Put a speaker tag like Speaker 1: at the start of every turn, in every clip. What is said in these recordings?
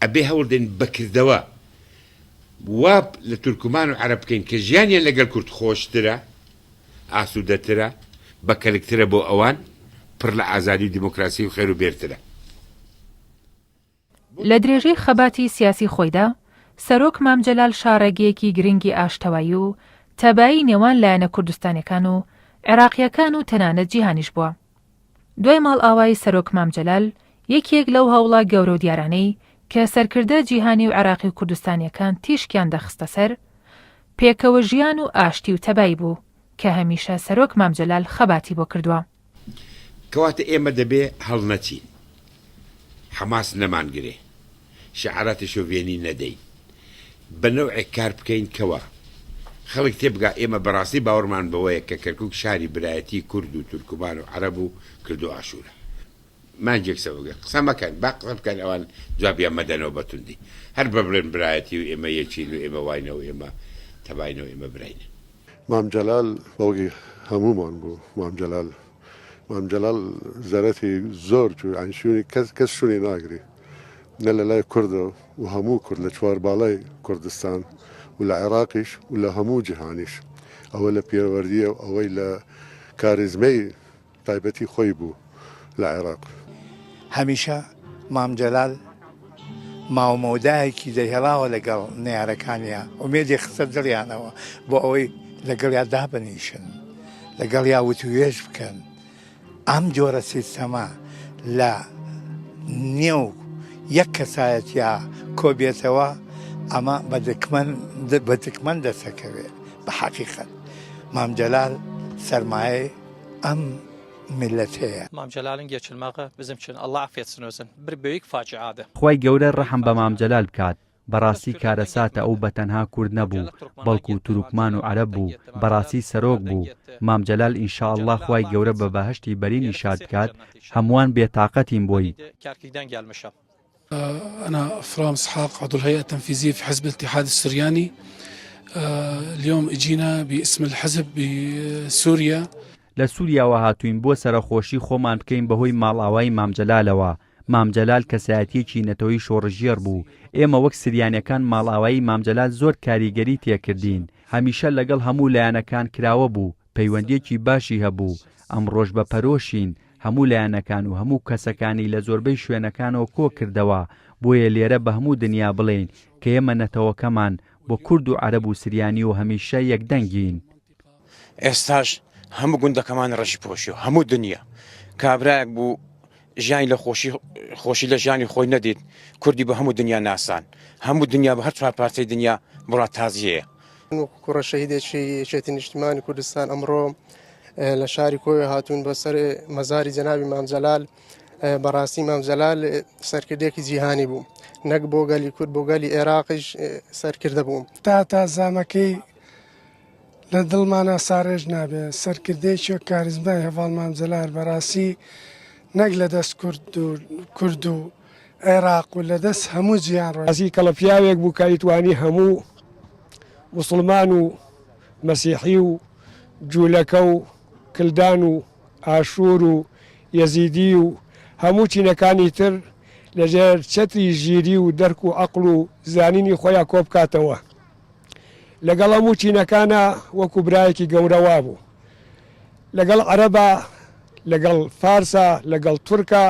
Speaker 1: ئەبێ هەوڵدەین بە کردەوە وا لە تورکمان و عەرەب بکەین کە ژیانیان لەگەل کورد خۆشترە، ئاسوودەترە، بە کەلکترە بۆ ئەوان، پڕ لە ئازادی و دیمۆکراسی و خێر و بێرترە.
Speaker 2: لە درێژەی خەباتی سیاسی خۆیدا، سەرۆک مام جەلال شاڕێگەیەکی گرنگی ئاشتەوایی و تەبایی نێوان لایەنە کوردستانیەکان و عێراقیەکان و تەنانەت جیهانیش بووە. دوای ماڵئاوایی سەرۆک مام جەلال، یەکێک لەو هەوڵە گەورە و دیارانەی کە سەرکردە جیهانی و عێراقی و کوردستانیەکان تیشکیان دەخستە سەر، پێکەوە ژیان و ئاشتی و تەبایی بوو کە هەمیشە سەرۆک مام جەلال خەباتی بۆ کردووە.
Speaker 1: کەواتە ئێمە دەبێ هەڵنەچین، حەماس نەمانگرێ، شیعاراتی شۆڤێنی نەدەین، بە نەوعێک کار بکەین کەوا خەڵک تێبگا ئێمە بەڕاستی باوەڕمان بەوەیە کە کەرکوک شاری برایەتی کورد و تورکمان و عەرەب و کلد و ئاشورە. مانگێک سەبر بکەن قسە مەکەن با قسە بکەن ئەوان جوابیان مەدەنەوە بە توندی هەر بە بڵێن برایەتی و ئێمە یەکین و ئێمە واینە و ئێمە تەباینە و ئێمە براینە.
Speaker 3: مام جەلال باوکی هەموومان بوو مام جەلال مام جەلال زەرەتی زۆر چوو یانی شوێنی کەس کەس شوێنی ناگری نە لە لای کوردە و هەموو کورد لە چوار باڵای کوردستان و لە عێراقیش و لە هەموو جیهانیش ئەوە لە پێوەردیە و ئەوەی لە کاریزمەی تایبەتی خۆی بوو لە عێراق.
Speaker 4: هەمیشە مام جەلال ماوەمەودایەکی دەهێڵاوە لەگەڵ نەیارەکانیا، ئومێدی خستە دڵیانەوە بۆ ئەوەی لەگەڵیا دابنیشن، لەگەڵیا وتووێژ بکەن. ئەم جۆرە سیستەمە لە نێو یەک کەسایەتیا کۆبێتەوە، ئەمە بە دکمەن بە دکمەن دەسەکەوێت. بە حەقیقەت مام جەلال سەرمایەی ئەم میللەتەیە.
Speaker 5: Mam Celal'in geçilmegi bizim için Allah affetsin özün bir büyük faciadı.
Speaker 6: خوای گەورە ڕەحم بە مام جەلال بکات بەڕاستی کارەساتە ئەو بەتەنها کورد نەبوو بەڵکو تورکمان و عەرەب بوو بەڕاستی سەرۆک بوو مام جەلال ان شاء اللە خوای گەورە بە بەهەشتی بەرینی شاد بکات هەمووان بێتاقەتین بۆی.
Speaker 7: انا افرام اسحاق عضو الهيئة التنفيذية في حزب الاتحاد السرياني اليوم اجينا باسم الحزب بسوريا.
Speaker 6: لە سوریاوە هاتووین بۆ سەرەخۆشی خۆمان بکەین بەهۆی ماڵئاوایی مام جەلالەوە، مام جەلال کەسایەتیەکی نەتەوەی شۆڕشگێڕ بوو، ئێمە وەک سریانیەکان ماڵئاوایی مام جەلال زۆر کاریگەری تێکردین، هەمیشە لەگەڵ هەموو لایەنەکان کراوە بوو، پەیوەندیەکی باشی هەبوو، ئەمڕۆش بە پەرۆشین هەموو لایەنەکان و هەموو کەسەکانی لە زۆربەی شوێنەکانەوە کۆکردەوە، بۆیە لێرە بە هەموو دنیا بڵێین کە ئێمە نەتەوەکەمان بۆ کورد و عەرەب و سریانی و هەمیشە یەکدەنگین.
Speaker 8: ئێستاش هەموو گوندەکەمان ڕەشی پۆشیوە هەموو دنیا کابرایەک بوو ژیانی لە خۆشی خۆشی لە ژیانی خۆی نەدیت کوردی بە هەموو دنیا ناسان هەموو دنیا بە هەر چوار پارچەی دنیا بڕا تازیەیە.
Speaker 9: وەکو کوڕە شەهیدێکی یەکێتی نیشتیمانی کوردستان ئەمڕۆ لە شاری کۆیە هاتوون بە سەر مەزاری جەنابی مام جەلال بەڕاستی مام جەلال سەرکردێکی جیهانی بوو نەک بۆ گەلی کورد بۆ گەلی عێراقیش سەرکردە بوو.
Speaker 10: تا تا زامەکەی لە دڵمانا ساڕێژ نابێ، سەرکردەیەکی وەک کاریزمای هەڤاڵ مام جەلال بەڕاستی نەک لە دەست کورد و کورد و عێراق و لە دەست هەموو جیهان ڕۆیشت.
Speaker 11: ڕاستی کەڵە پیاوێک بوو کە ئەیتوانی هەموو موسڵمان و مەسیحی و جوولەکە و کلدان و ئاشوور و یەزیدی و هەموو چینەکانی تر لەژێر چەتری ژیری و دەرک و عەقڵ و زانینی خۆیا کۆبکاتەوە. لەگەڵ هەموو چینەکانا وەکو برایەکی گەورە وابوو. لەگەڵ عەرەبا، لەگەڵ فارسا، لەگەڵ تورکا،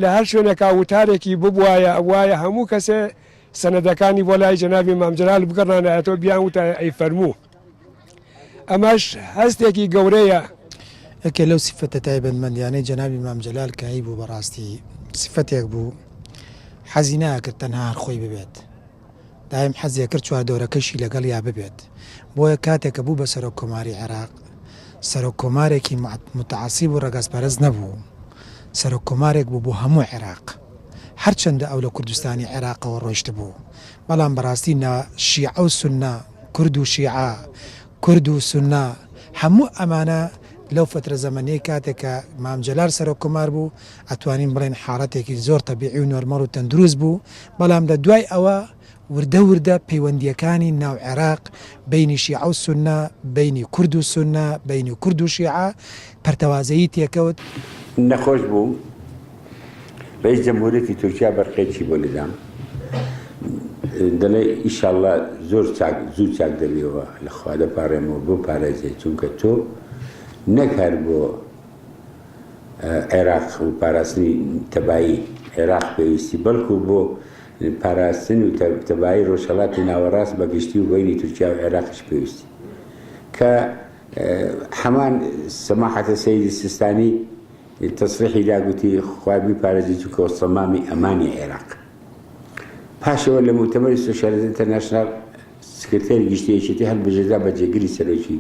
Speaker 11: لە هەر شوێنێکا وتارێکی ببوایە ئەبوایە هەموو کەسێ سەنەدەکانی بۆ لای جەنابی مام جەلال بگەڕانایەتەوە بیان وتایە ئەی فەرموو. ئەمەش هەستێکی گەورەیە.
Speaker 12: یەکێ لەو سیفەتە تایبەتمەندیانەی جەنابی مام جەلال کە هەیبوو بەڕاستی سیفەتێک بوو حەزی ناکرد تەنها هەر خۆی ببێت. دایم حەزی ئەکرد چواردەورەکەیشی لەگەڵیا ببێت، بۆیە کاتێک کە بوو بە سەرۆک کۆماری عێراق، سەرۆک کۆمارێکی موتەعەسیب و ڕەگەزپەرست نەبوو، سەرۆک کۆمارێک بوو بۆ هەموو عێراق، هەرچەندە ئەو لە کوردستانی عێراقەوە ڕۆیشتبوو، بەڵام بەڕاستی نە شیعە و سوننە، کورد و شیعە، کورد و سوننە، هەموو ئەمانە لەو فەترە زەمەنیەی کاتێک کە مام جەلال سەرۆک کۆمار بوو، ئەتوانین بڵێین حاڵەتێکی زۆر تەبیعی و نۆرمەڵ و تەندروست بوو، بەڵام لە دوای ئەوە وردە وردە پەیوەندییەکانی ناو عێراق بەینی شیعە و سوننە، بەینی کورد و سوننە، بەینی کورد و شیعە پەرتەوازەیی تێکەوت.
Speaker 1: نەخۆش بوو، رئیس جمهوریەتی تورکیا بەرقەیەکی بۆ لێدام. دەڵێ ئیشاڵڵا زۆر چاک زوو چاک دەبیەوە لە خوا دەپاڕێمەوە بۆ پارێزێ چونکە تۆ نەک هەر بۆ عێراق و پاراستنی تەبایی عێراق پێویستی بەڵکو بۆ پاراستن و تەبایی ڕۆژهەڵاتی ناوەڕاست بە گشتی و بەینی تورکیا و عێراقیش پێویستی کە هەمان سەماحەتە سەیدی سیستانی تەسریحی دا گوتی خوا بیپارێزی چونکە سەمامی ئەمانی عێراق پاشەوە لە موتەمەری سۆسیالیست ئینتەرناشناڵ سکرتێری گشتی یەکێتی هەڵبژێردرا بە جێگری سەرۆکی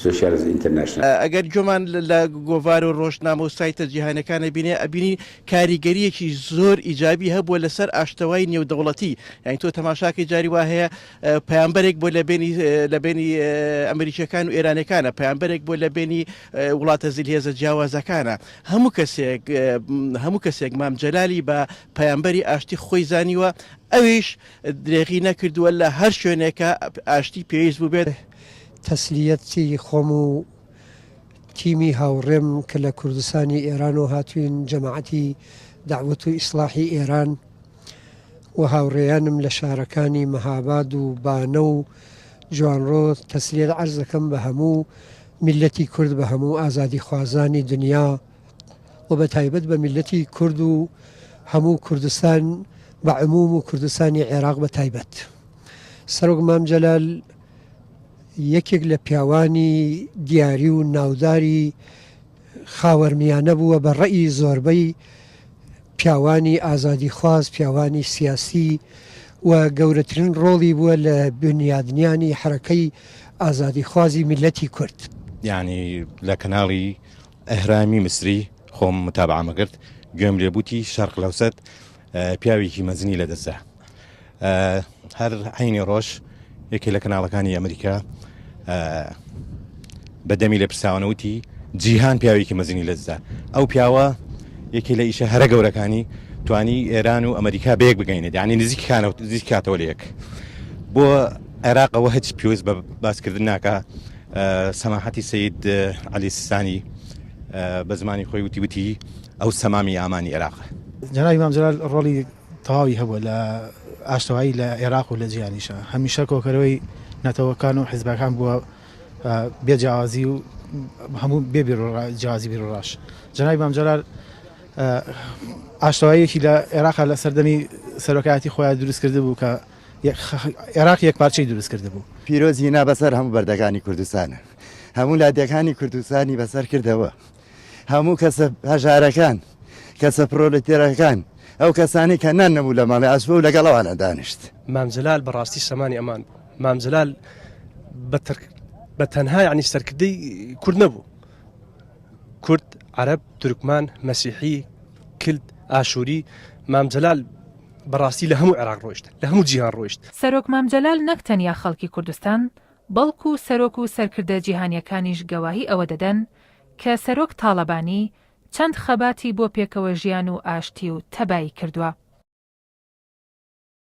Speaker 1: سۆسیالیست ئینتەرناشناڵ.
Speaker 13: ئەگەر گوێمان لە گۆڤار و ڕۆژنامە و سایتە جیهانیەکان ئەبینێ ئەبینی کاریگەریەکی زۆر ئیجابی هەبووە لەسەر ئاشتەوای نێودەوڵەتی یانی تۆ تەماشاکەی جاری وا هەیە پەیامبەرێک بۆ لە بێنی لە بێنی ئەمریکیەکان و ئێرانەکانە پەیامبەرێک بۆ لە بێنی وڵاتە زلهێزە جیاوازەکانە هەموو کەسێک هەموو کەسێک مام جەلالی بە پەیامبەری ئاشتی خۆی زانیوە ئەویش درێغی نەکردووە لە هەر شوێنێکە ئاشتی پێویست بووبێت.
Speaker 14: تەسلیەتی خۆم و تیمی هاوڕێم کە لە کوردستانی ئێرانەوە هاتووین، جەماعەتی دەعوەت و ئیسڵاحی ئێران و هاوڕێیانم لە شارەکانی مەهاباد و بانە و جوانڕۆ تەسلیەت عەرز دەکەم بە هەموو میللەتی کورد، بە هەموو ئازادیخوازانی دنیا و بە تایبەت بە میللەتی کورد و هەموو کوردستان بە عموم و کوردستانی عێراق بە تایبەت. سەرۆک مام جەلال یەکێک لە پیاوانی دیاری و ناوداری خاوەرمیانە بووە بە ڕەئی زۆربەی پیاوانی ئازادیخواز، پیاوانی سیاسی و گەورەترین ڕۆڵی بووە لە بنیادنیانی حەرەکەی ئازادیخوازی میللەتی کورد.
Speaker 15: یانی لە کەناڵی ئەهرامی میسری خۆم متابعەمە کرد گوێم لێ بووتی شەرق لەوسەت پیاوێکی مەزنی لەدەستدا هەر عینی ڕۆژ یەکێ لە کەناڵەکانی ئەمریکا بە دەمی لە پرساوانەوتی جیهان پیاوێکی مەزنی لەدەستدا ئەو پیاوە یەکێ لە ئیشە هەرە گەورەکانی توانی ئێران و ئەمریکا بەیەک بگەینێت یعنی نزیکانەوە نزیک کاتەوە لە یەک بۆ عێراقەوە هیچ پێویست بە باسکردن ناکە سەماحەتی سید علی سیستانی بە زمانی خۆی وتی وتی ئەو سەمامی ئامانی عێراق.
Speaker 16: جەنابی مام جەلال ڕۆڵی تەواوی هەبووە لە ئاشتەوایی لە عێراق و لە جیهانیشا، هەمیشە کۆکەرەوەی نەتەوەکان و حیزبەکان بووە بێ جیاوازی و هەموو بێ جیاوازی بیروڕاش. جەنابی مام جەلال ئاشتەواییەکی لە عێراقا لە سەردەمی سەرۆکایەتی خۆیان دروست کردبوو کە عێراق یەکپارچەی دروست کردبوو.
Speaker 17: پیرۆزی نا بەسەر هەموو بەردەکانی کوردستانە، هەموو لادێکانی کوردستانی بەسەر کردەوە. هەموو کەسە هەژارەکان، کەسە پرۆلێتێرەکان، ئەو کەسانەی کە نان نەبوو لە ماڵێ ئەچووە و لەگەڵ ئەوانە دانیشت.
Speaker 18: مام جەلال بە ڕاستی سەمانی ئەمان بوو. مام جەلال بە تەنها یانی سەرکردەی کورد نەبوو. کورد، عەرەب، تورکمان، مەسیحی، کلد، ئاشووری، مام جەلال بە ڕاستی لە هەموو عێراق ڕۆیشت، لە هەموو جیهان ڕۆیشت.
Speaker 2: سەرۆک مام جەلال نەک تەنیا خەڵکی کوردستان، بەڵکو سەرۆک و سەرکردە جیهانیەکانیش گەواهی ئەوە دەدەن کە سەرۆک تاڵەبانی چەند خەباتی بۆ پێکەوە ژیان و ئاشتی و تەبایی کردوە.